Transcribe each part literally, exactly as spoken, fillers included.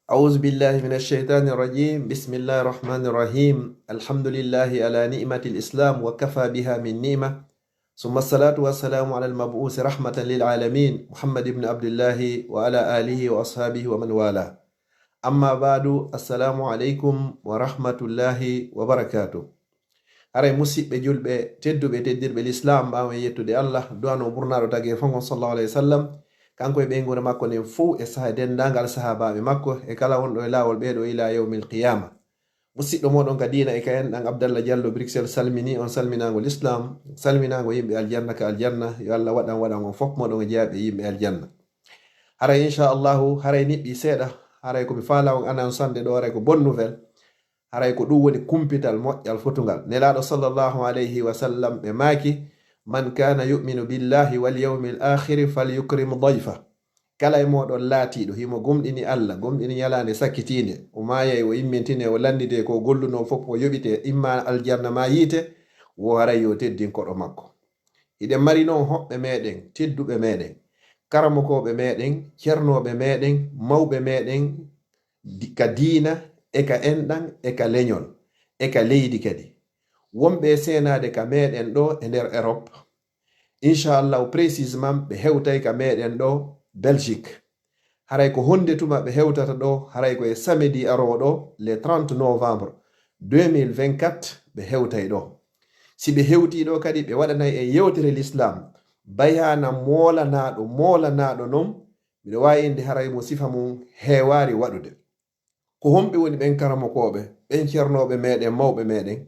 أعوذ بالله من الشيطان الرجيم. بسم الله الرحمن الرحيم. الحمد لله على نعمة الإسلام وكفى بها من نعمة. ثم الصلاة والسلام على المبعوث رحمة للعالمين محمد بن عبد الله وعلى آله وأصحابه ومن والاه. أما بعد، السلام عليكم ورحمة الله وبركاته. Haray musiɓɓe julɓe tedduɓe, teddirɓe lislaam, ɓaawo en yettude Allah, du'ano ɓurnaaɗo tagee fof ngon, sallallahu alayhi wa sallam, kanko e ɓeynguure makko nden fof, e saha denndaangal sahaabaaɓe makko, e kala wonɗo e laawol ɓeeɗo ila yawmil qiyaama. Musiɗɗo mooɗon ka diina e ka enɗan, Abdallah Diallo Bruxelles, salmini on salminaango lislaam, salminaango yimɓe aljanna ka aljanna. Yo Allah waɗan, waɗan on fof mooɗon e jeyaaɓe yimɓe aljanna. Haray, inchallahu, haray niɓɓi seeɗa, haray ko mi faala on annonce-de ɗo, haray ko bonne nouvelle. Haray ko ɗum woni kumpital moƴƴal fotungal. Nelaaɗo sallallahu alayhi wa sallam ɓe maaki, "Man kana yu'minu billahi wal yawmil akhiri falyukrim dayfa." Kala e mooɗon laatiiɗo himo gomɗini Allah, gomɗini ñalaande sakkitiinde, o maayay, o immintine, o lanndite ko gollunoo fof, o yoɓite imma aljanna ma yiite, wo haray yo teddin koɗo makko. Hiɗen mari noon hoɓɓe meɗen, tedduɓe meɗen, karamokooɓe meɗen, cernooɓe meɗen, mawɓe meɗen, di-, ka diina, e ka enɗan, e ka leñol, e ka leydi kadi. Wonɓe e seenaade ka meɗen ɗo e nder Europe. Inchallahu, précisément, ɓe hewtay ka meɗen ɗo Belgique. Haray ko honde tuma ɓe hewtata ɗo? Haray ko e samedi aroowo ɗo, le trente novembre deux mille vingt-quatre, ɓe hewtay ɗo. Si ɓe hewtii ɗo kadi, ɓe waɗanay en yewtere l'islam, bayaana moolanaaɗo, moolanaaɗo non, miɗo waawi innde haray mo sifa mum heewaari waɗude. Ko honɓe woni ɓen karamokooɓe, ɓen cernooɓe meɗen, mawɓe meɗen?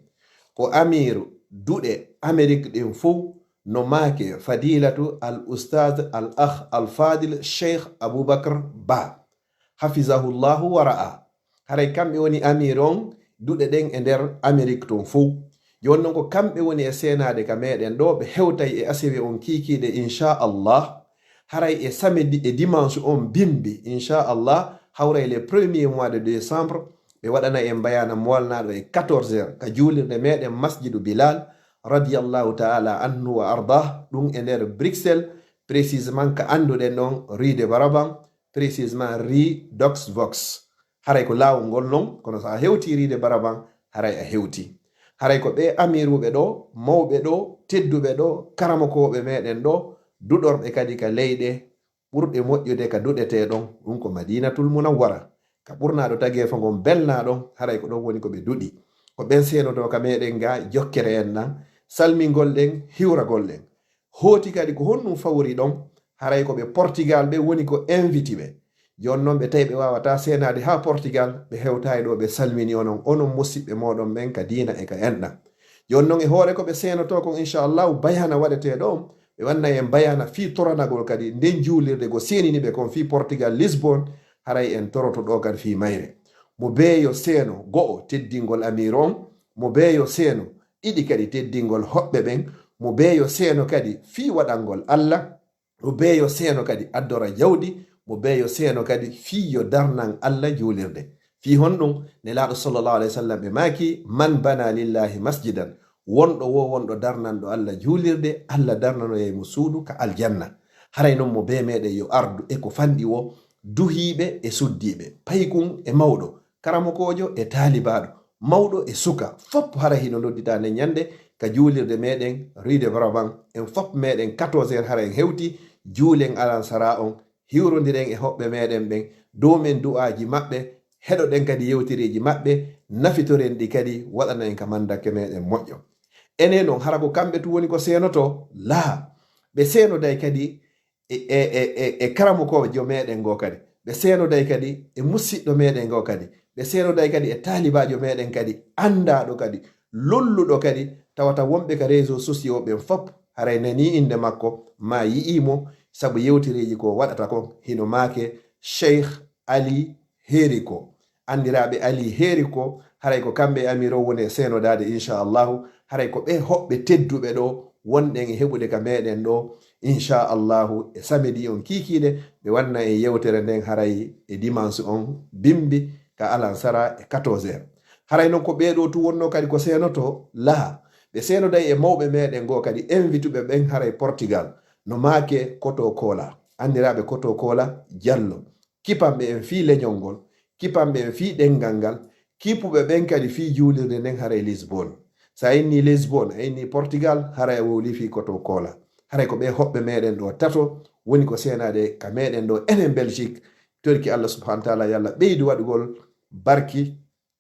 Ko amiiru duɗe Amerik ɗin fow, no maake Fadilatu al Ustaaz al Akh al Fadil Cheikh Aboubacar Ba, hafizahullahu wa ra'a. Haray kamɓe woni amiiru on duɗe ɗen e nder Amerik ton fow. Jooni non ko kamɓe woni e seenaade ka meɗen ɗo, ɓe hewtay e asewe on kiikiiɗe, inchallah. Haray e samedi, e dimanche on bimbi, inchallah, hawray le premier mois de décembre, ɓe waɗana en bayaana moolanaaɗo e quatorze heures ka juulirde meɗen Masjidu Bilal, radiyallahu ta'ala anhu wa ardah, ɗum e nder Bruxelles, précisément ka annduɗen ɗon, rue de Baraban, précisément rue Doxvox. Haray ko laawol ngol non, kono so a hewtii rue de Baraban, haray a hewtii. Haray ko ɓe amiiruɓe ɗo, mawɓe ɗo, tedduɓe ɗo, karamokooɓe meɗen ɗo, duɗorɓe kadi ka leyɗe ɓurɗe moƴƴude ka duɗetee ɗon, ɗum ko Madinatul Munawwara. Ka ɓurnaaɗo tageefo ngon belnaa ɗon, haray ko ɗon woni ko ɓe duɗi. Ko ɓen seenotoo ka meɗen ga jokkere en ɗan, salmingol ɗen, hiwragol ɗen. Hooti kadi ko honɗum fawri ɗon? Haray ko ɓe Portugal ɓe woni ko inviti ɓe. Jooni non ɓe tawi ɓe waawataa seenaade haa Portugal, ɓe hewtaay ɗo, ɓe salmini onon, onon musiɓɓe mooɗon ɓen ka diina e ka enɗan. Jooni non e hoore ko ɓe seenotoo kon, inchallahu, bayaana waɗetee ɗo on, ɓe wanna en bayaana fii toranagol kadi nden juulirde go seenini ɓe kon fii Portugal, Lisbon, haray en toroto ɗo kadi fii mayre. Mo beeyo seeno go'o teddingol amiiru on, mo beeyo seeno ɗiɗi kadi teddingol hoɓɓe ɓen, mo beeyo seeno kadi fii waɗangol Allah, mo beeyo seeno kadi addora jawdi, mo beeyo seeno kadi fii yo darnan Allah juulirde. Fii honɗum? Nelaaɗo sallallahu alayhi wa sallam ɓe maaki, "Man bana lillahi masjidan," wonɗo wo wonɗo darnanɗo Allah juulirde, Allah darnanoyay mo suudu ka aljanna. Haray non mo bee meɗen yo ardu e ko fanɗi wo, duhiiɓe e suddiiɓe, paykun e mawɗo, karamokoojo e taalibaaɗo, mawɗo e suka, fop haray hino nodditaa nden ñande ka juulirde meɗen rue de Baraban. En fop meɗen quatorze heures hara en hewti, juulen alansara on, hiwrondiren e hoɓɓe meɗen ɓen, duumen du'aaji maɓɓe, heɗoɗen kadi yewtereeji maɓɓe, nafitoren ɗi kadi, waɗana en ka mandakke meɗen moƴƴo. Enen non, hara ko kamɓe tun woni ko seenoto? Laa, ɓe seenoday kadi e, e, e, e, e karamokoojo meɗen ngo kadi. Ɓe seenoday kadi e musiɗɗo meɗen ngo kadi. Ɓe seenoday kadi e taalibaajo meɗen kadi, anndaaɗo kadi, lolluɗo kadi, tawata wonɓe ka réseaux sociaux ɓen fop haray nanii innde makko, maa yi'ii mo, sabu yewtereeji ko waɗata kon hino maake Cheikh Ali Heriko. Anndiraaɓe Ali Heriko, haray ko kamɓe e amiiru on woni e seenodaade, inchallahu. Haray ko ɓe hoɓɓe tedduɓe ɗo, wonɗen e heɓude ka meɗen ɗo, inchallahu, e samedi on kiikiiɗe, ɓe wanna en yewtere nden haray e dimanche on bimbi ka alansara e quatorze heures. Haray non ko ɓee ɗo tun wonnoo kadi ko seenoto? Laa. Ɓe seenoday e mawɓe meɗen ngo kadi, invituɓe ɓen haray Portugal, no maake Koto Kola, anndiraaɓe Koto Kola Jallo. Kipanɓe en fii leñol ngol, kipanɓe ɓen fii ɗenngal ngal, kippuɓe ɓen kadi fii juulirde nden haray Lisbon. So a innii Lisbon, a innii Portugal, haray a wowlii fii Koto Koola. Haray ko ɓee hoɓɓe meɗen ɗoo tato woni ko seenaaɗe ka meɗen ɗoo enen Belgique. Torki Allah subhanahu wa taala yo Allah ɓeydu waɗugol barki,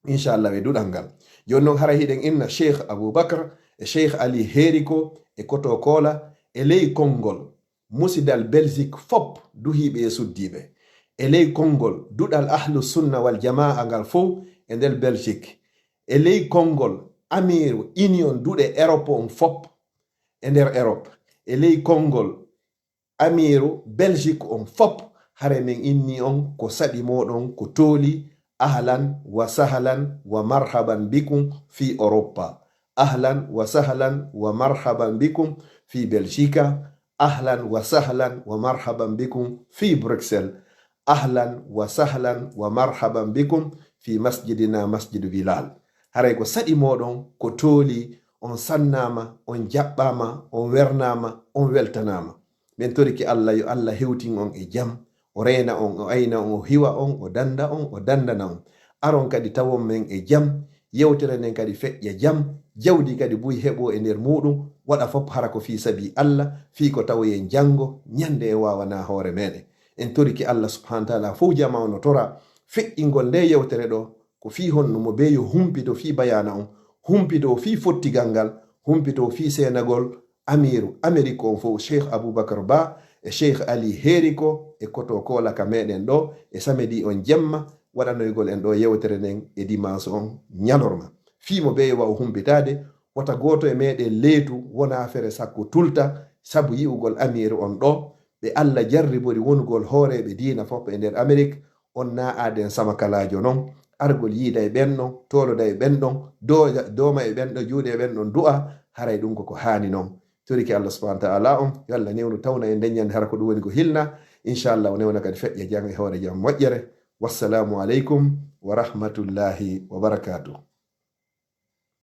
inchallah, e duɗal ngal. Jooni non haray hiɗen inna Cheikh Aboubacre e Cheikh Ali Heriko e Koto Koola e ley konngol musidal Belgique fop duhiiɓe e suddiiɓe. E ley konngol duɗal Ahlu Sunna wal Jamaa ngal fow e nder Belgique. E ley konngol amiiru Union duɗe Europe on fop e nder Europe. E ley konngol amiiru Belgique on fop, hare min inni on ko saɗi mooɗon ko tooli. Ahlan wa sahlan wa marhaban bikum fi Europa. Ahlan wa sahlan wa marhaban bikum fi Belgica. Ahlan wa sahlan wa marhaban bikum fi Bruxelles. Ahlan wa sahlan wa marhaban bikum fi masjidina Masjidu Bilal. Haray ko saɗi mooɗon ko tooli, on sannaama, on jaɓɓaama, on wernaama, on weltanaama. Min torike Allah yo Allah hewtin on e jam, o reena on, o ayna on, o hiwa on, o danda on, o dandana on. Aron kadi tawon men e jam, yewtere nden kadi feƴƴa jam, jawdi kadi buy heɓo e nder muɗum, waɗa fop hara ko fii sabi Allah, fii ko tawoyen jango, ñande e waawana hoore meɗen. En torike Allah subhanahu wa taala fow jama ono tora feƴƴingol nde yewtere ɗo, ko fii honno mo be yo humpito fii bayana on, humpito fii fottigal ngal, humpito fii seenagol amiiru Amerik on fow, Cheikh Aboubacar Ba e Cheikh Ali Heriko e Koto Koola ka meɗen ɗo e samedi on jemma, waɗanoygol en ɗo yewtere nden e dimanche on ñalorma. Fii mo be yo wa'u humpitaade, wota gooto e meɗen leetu, wona fere sakko tulta, sabu yi'ugol amiiru on ɗo, ɓe Allah jarribori wonugol hooreeɓe diina fof e nder Amerik, on na aaden samakalaajo non, argol yiida e ɓen ɗon, tooloda e ɓen ɗon, dooja-, dooma e ɓen ɗon, juuɗe e ɓen ɗon, du'a, haray ɗum koko haani non. Torike Allah subhanahu wa ta'ala on, yo Allah newnu tawna en nden ñande hara ko ɗum woni ko hilna. Inchallah, o newna kadi feƴƴa jam e hoore jam moƴƴere. Wassalamu aleykum wa rahmatullahi wa barakatuh.